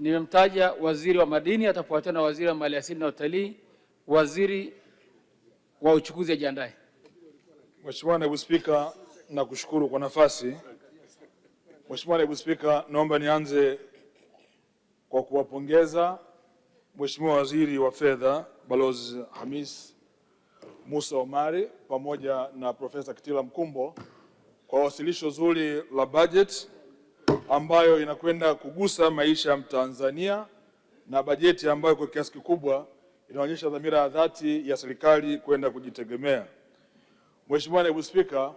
Nimemtaja waziri wa madini, atafuatiwa na waziri wa maliasili na utalii, waziri wa uchukuzi ajiandae. Mheshimiwa Naibu Spika, nakushukuru kwa nafasi. Mheshimiwa Naibu Spika, naomba nianze kwa kuwapongeza Mheshimiwa Waziri wa Fedha Balozi Hamis Musa Omari pamoja na Profesa Kitila Mkumbo kwa wasilisho zuri la bajeti ambayo inakwenda kugusa maisha ya Mtanzania na bajeti ambayo kwa kiasi kikubwa inaonyesha dhamira ya dhati ya serikali kwenda kujitegemea. Mheshimiwa Naibu Spika,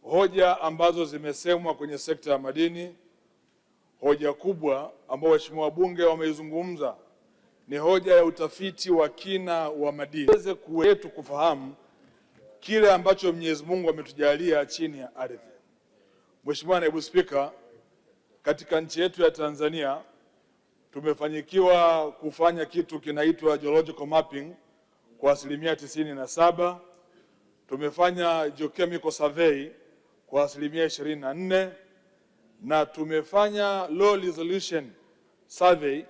hoja ambazo zimesemwa kwenye sekta ya madini, hoja kubwa ambayo waheshimiwa wabunge wameizungumza ni hoja ya utafiti wa kina wa madini, weze kuwetu kufahamu kile ambacho Mwenyezi Mungu ametujalia chini ya ardhi. Mheshimiwa Naibu Spika, katika nchi yetu ya Tanzania tumefanyikiwa kufanya kitu kinaitwa geological mapping kwa 97%. Tumefanya geochemical survey kwa 24% na tumefanya low resolution survey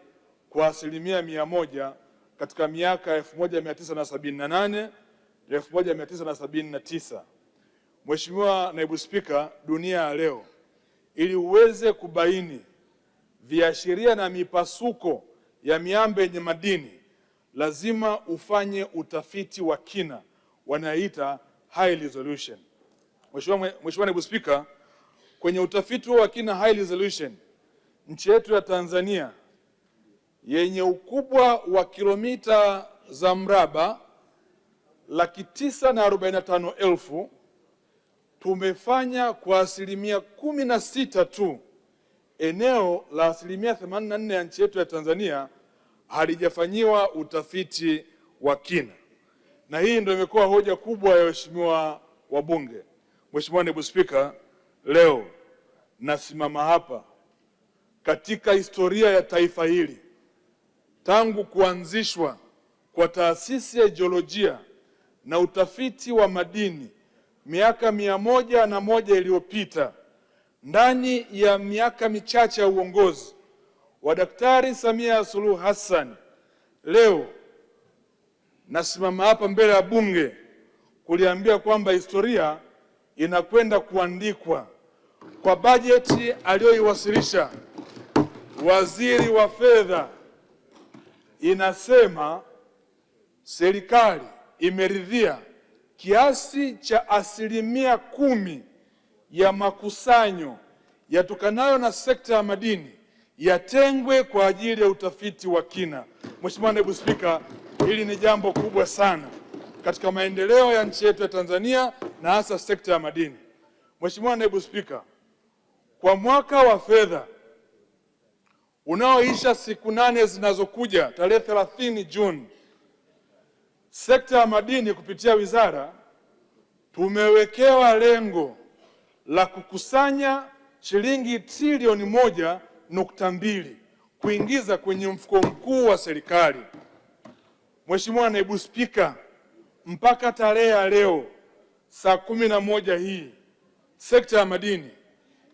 kwa 100% katika miaka 1978 1979. Mheshimiwa Naibu Spika, dunia ya leo ili uweze kubaini viashiria na mipasuko ya miamba yenye madini lazima ufanye utafiti wa kina, wanaita high resolution. Mheshimiwa Naibu Spika, kwenye utafiti wa kina high resolution, nchi yetu ya Tanzania yenye ukubwa wa kilomita za mraba 945,000 tumefanya kwa 16% tu. Eneo la 84% ya nchi yetu ya Tanzania halijafanyiwa utafiti wa kina, na hii ndio imekuwa hoja kubwa ya waheshimiwa wabunge. Mheshimiwa Naibu Spika, leo nasimama hapa katika historia ya taifa hili tangu kuanzishwa kwa taasisi ya jiolojia na utafiti wa madini miaka 101 iliyopita, ndani ya miaka michache ya uongozi wa Daktari Samia Suluhu Hassan, leo nasimama hapa mbele ya Bunge kuliambia kwamba historia inakwenda kuandikwa kwa bajeti aliyoiwasilisha waziri wa fedha. Inasema serikali imeridhia kiasi cha 10% ya makusanyo yatokanayo na sekta ya madini yatengwe kwa ajili ya utafiti wa kina. Mheshimiwa Naibu Spika, hili ni jambo kubwa sana katika maendeleo ya nchi yetu ya Tanzania na hasa sekta ya madini. Mheshimiwa Naibu Spika, kwa mwaka wa fedha unaoisha siku 8 zinazokuja tarehe 30 Juni, sekta ya madini kupitia wizara tumewekewa lengo la kukusanya shilingi trilioni 1.2 kuingiza kwenye mfuko mkuu wa serikali. Mheshimiwa Naibu Spika, mpaka tarehe ya leo saa 11 hii sekta ya madini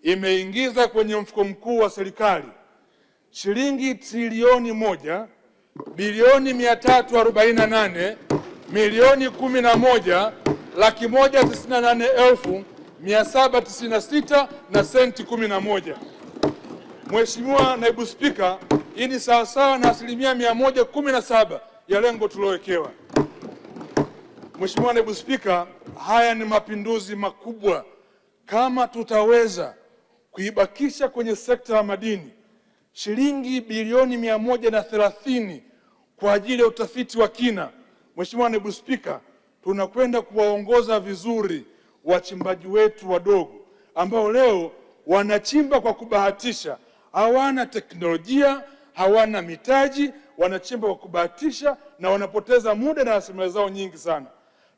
imeingiza kwenye mfuko mkuu wa serikali shilingi trilioni 1 bilioni 348 milioni 11 198,796 na senti 11. Mheshimiwa Naibu Spika, hii ni sawasawa na 117% ya lengo tuliowekewa. Mheshimiwa Naibu Spika, haya ni mapinduzi makubwa. Kama tutaweza kuibakisha kwenye sekta ya madini shilingi bilioni 130 kwa ajili ya utafiti wa kina, Mheshimiwa Naibu Spika, tunakwenda kuwaongoza vizuri wachimbaji wetu wadogo ambao leo wanachimba kwa kubahatisha, hawana teknolojia, hawana mitaji, wanachimba kwa kubahatisha na wanapoteza muda na rasilimali zao nyingi sana.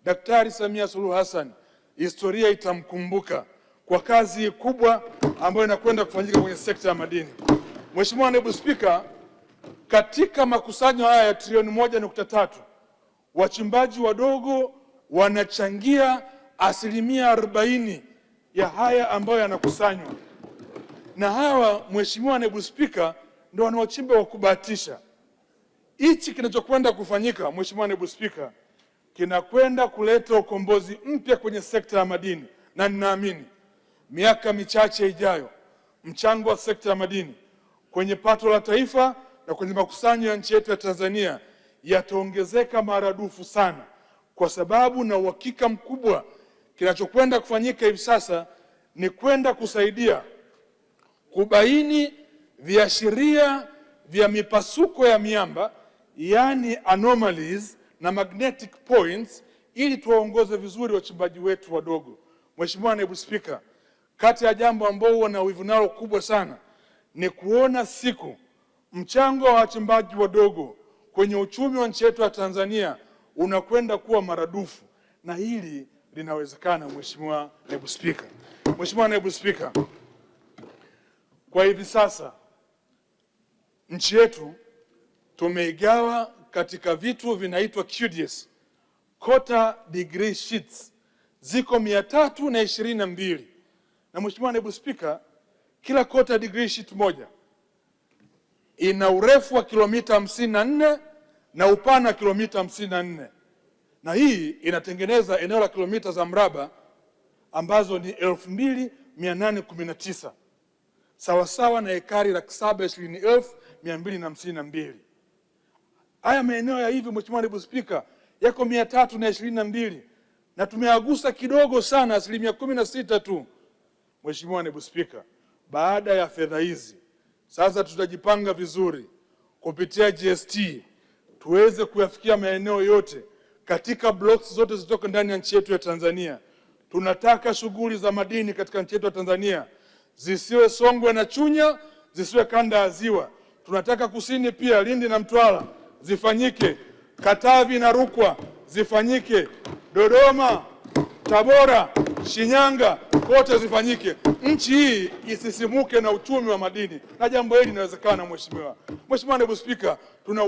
Daktari Samia Suluhu Hassan, historia itamkumbuka kwa kazi kubwa ambayo inakwenda kufanyika kwenye sekta ya madini. Mheshimiwa Naibu Spika, katika makusanyo haya ya trilioni 1.3 wachimbaji wadogo wanachangia 40% ya haya ambayo yanakusanywa. Na hawa, Mheshimiwa Naibu Spika, ndio wanaochimba wa kubahatisha. Hichi kinachokwenda kufanyika, Mheshimiwa Naibu Spika, kinakwenda kuleta ukombozi mpya kwenye sekta ya madini, na ninaamini miaka michache ijayo mchango wa sekta ya madini kwenye pato la taifa na kwenye makusanyo ya nchi yetu ya Tanzania yataongezeka maradufu sana, kwa sababu na uhakika mkubwa kinachokwenda kufanyika hivi sasa ni kwenda kusaidia kubaini viashiria vya mipasuko ya miamba, yani anomalies na magnetic points, ili tuwaongoze vizuri wachimbaji wetu wadogo. Mheshimiwa Naibu Spika, kati ya jambo ambao huwa na wivu nalo kubwa sana ni kuona siku mchango wa wachimbaji wadogo kwenye uchumi wa nchi yetu ya Tanzania unakwenda kuwa maradufu, na hili linawezekana. Mheshimiwa Naibu Spika, Mheshimiwa Naibu Spika, kwa hivi sasa nchi yetu tumeigawa katika vitu vinaitwa QDS, quarter degree sheets, ziko 322 na Mheshimiwa Naibu Spika, kila quarter degree sheet moja ina urefu wa kilomita 54 na upana wa kilomita 54 na hii inatengeneza eneo la kilomita za mraba ambazo ni 2819 sawasawa na ekari 720,252. Haya maeneo ya hivi, Mheshimiwa Naibu Spika, yako 322 na tumeagusa kidogo sana, 16% tu. Mheshimiwa Naibu Spika, baada ya fedha hizi sasa tutajipanga vizuri kupitia GST tuweze kuyafikia maeneo yote katika blocks zote zilizoko ndani ya nchi yetu ya Tanzania. Tunataka shughuli za madini katika nchi yetu ya Tanzania zisiwe Songwe na Chunya, zisiwe kanda ya Ziwa. Tunataka kusini pia, Lindi na Mtwara zifanyike, Katavi na Rukwa zifanyike, Dodoma, Tabora, Shinyanga kote zifanyike. Nchi hii isisimuke na uchumi wa madini, na jambo hili linawezekana. Mheshimiwa Naibu Spika, tuna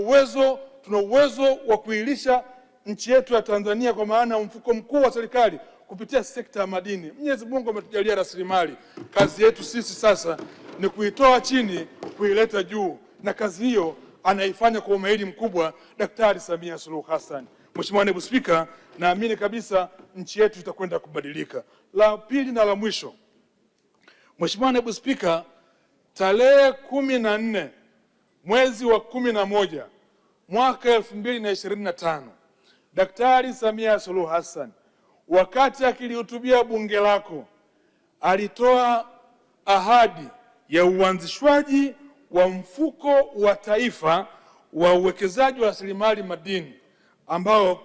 uwezo wa kuilisha nchi yetu ya Tanzania kwa maana mfuko mkuu wa serikali kupitia sekta ya madini. Mwenyezi Mungu ametujalia rasilimali. Kazi yetu sisi sasa ni kuitoa chini kuileta juu, na kazi hiyo anaifanya kwa umahiri mkubwa Daktari Samia Suluhu Hassan. Mheshimiwa Naibu Spika, naamini kabisa nchi yetu itakwenda kubadilika. La pili na la mwisho, Mheshimiwa Naibu Spika, tarehe 14 mwezi wa 11 mwaka 2025 Daktari Samia Suluhu Hassan wakati akilihutubia bunge lako alitoa ahadi ya uanzishwaji wa mfuko wa taifa wa uwekezaji wa rasilimali madini ambao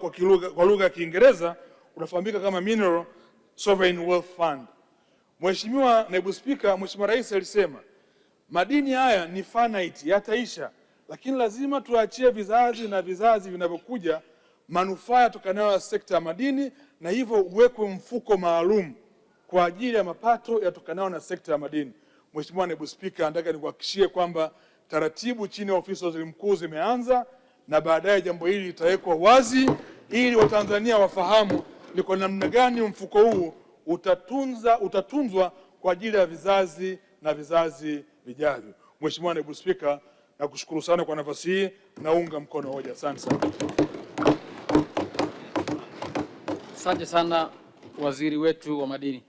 kwa lugha ya Kiingereza unafahamika kama Mineral Sovereign Wealth Fund. Mheshimiwa Naibu Spika, Mheshimiwa Rais alisema madini haya ni finite, yataisha, lakini lazima tuachie vizazi na vizazi vinavyokuja manufaa yatokanayo ya sekta ya madini, na hivyo uwekwe mfuko maalum kwa ajili ya mapato yatokanayo na sekta ya madini. Mheshimiwa Naibu Spika, nataka nikuhakikishie kwamba taratibu chini ya ofisi ya Waziri Mkuu zimeanza na baadaye jambo hili litawekwa wazi ili Watanzania wafahamu ni kwa namna gani mfuko huu utatunzwa kwa ajili ya vizazi na vizazi vijavyo. Mheshimiwa Naibu Spika, nakushukuru sana kwa nafasi hii, naunga mkono hoja. Asante sana. Asante sana waziri wetu wa madini.